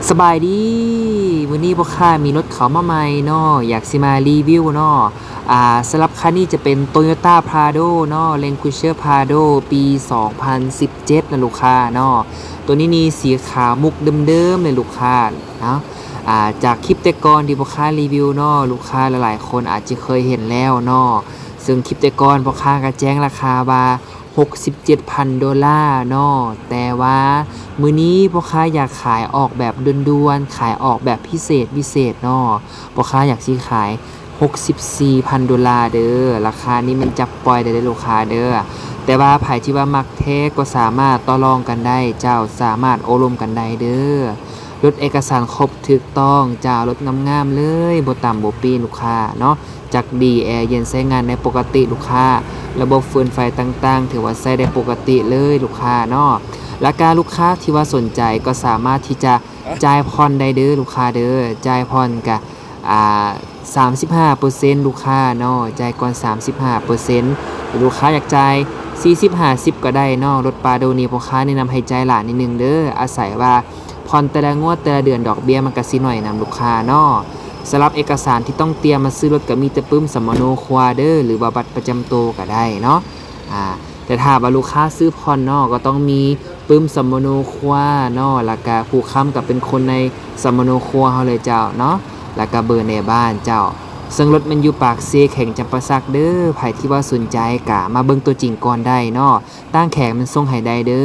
ສະບາຍດີ ມື້ນີ້ພວກຂ້າມີລົດເຂົ້າມາໃໝ່ເນາະ ຢາກຊິມາຣີວິວເນາະ. ອ່າ ສຳລັບຄັນນີ້ຈະເປັນ Toyota Prado ເນາະ Land Cruiser Prado ປີສອງພັນສິບເຈັດນະລູກຄ້າເນາະ. ໂຕນີ້ນີ້ສີຂາວມຸກເດີມໆເລີຍລູກຄ້າເນາະ. ອ່າ ຈາກຄລິບແຕ່ກ່ອນທີ່ພວກຂ້າຣີວິວເນາະ ລູກຄ້າຫຼາຍໆຄົນອາດຈະເຄີຍເຫັນແລ້ວເນາະ. ເຊິ່ງຄລິບແຕ່ກ່ອນພວກຂ້າກໍແຈ້ງລາຄາວ່າ ຫົກສິບເຈັດພັນໂດລາເນາະ, ແຕ່ວ່າມື້ນີ້ພວກຂ້າຢາກຂາຍອອກແບບດ່ວນໆ ຂາຍອອກແບບພິເສດພິເສດເນາະ. ພວກຂ້າຢາກຊິຂາຍຫົກສິບສີ່ພັນໂດລາເດີ. ລາຄານີ້ແມ່ນຈັບປ່ອຍໄດ້ເດີລູກຄ້າເດີ. ແຕ່ວ່າໃຜທີ່ວ່າມັກແທ້ກໍສາມາດຕໍ່ລອງກັນໄດ້ເຈົ້າ, ສາມາດໂອ້ລົມກັນໄດ້ເດີ. ລົດເອກະສານຄົບຖືກຕ້ອງເຈົ້າ, ລົດງາມໆເລີຍ, ບໍ່ຕ່ຳບໍ່ປີ້ລູກຄ້າເນາະ. ຈັກດີ ແອເຢັນ ໃຊ້ງານໄດ້ປົກກະຕິລູກຄ້າ, ລະບົບຟືນໄຟຕ່າງໆ ຖືວ່າໃຊ້ໄດ້ປົກກະຕິເລີຍລູກຄ້າເນາະ. ລະກະລູກຄ້າທີ່ວ່າສົນໃຈກໍສາມາດທີ່ຈະຈ່າຍຜ່ອນໄດ້ເດີລູກຄ້າເດີ. ຈ່າຍຜ່ອນກະ ອ່າ ສາມສິບຫ້າເປີເຊັນລູກຄ້າເນາະ, ຈ່າຍກ່ອນສາມສິບຫ້າເປີເຊັນ ຫຼືລູກຄ້າຢາກຈ່າຍສີ່ສິບຫ້າສິບກໍໄດ້ເນາະ. ລົດປາໂດນີ້ພວກຂ້າແນະນຳໃຫ້ຈ່າຍຫຼາຍນິດໜຶ່ງເດີ, ອາໄສວ່າຜ່ອນແຕ່ລະງວດແຕ່ລະເດືອນ ດອກເບ້ຍມັນກະຊິໜ້ອຍນຳລູກຄ້າເນາະ. ສຳລັບເອກະສານທີ່ຕ້ອງຕຽມມາຊື້ລົດກໍມີແຕ່ປຶ້ມສຳມະໂນຄົວເດີ ຫຼືວ່າບັດປະຈຳໂຕກໍໄດ້ເນາະ. ອ່າ ແຕ່ຖ້າວ່າລູກຄ້າຊື້ຜ່ອນເນາະ ກໍຕ້ອງມີປຶ້ມສຳມະໂນຄົວເນາະ, ລະກະຜູ້ຄ້ຳກໍເປັນຄົນໃນສຳມະໂນຄົວເຮົາເລີຍເຈົ້າເນາະ, ລະກະເບີໃນບ້ານເຈົ້າ. ເຊິ່ງລົດແມ່ນຢູ່ປາກເຊ ແຂວງຈຳປາສັກເດີ. ໃຜທີ່ວ່າສົນໃຈກະມາເບິ່ງຕົວຈິງກ່ອນໄດ້ເນາະ, ຕ່າງແຂວງມັນສົ່ງໃຫ້ໄດ້ເດີ.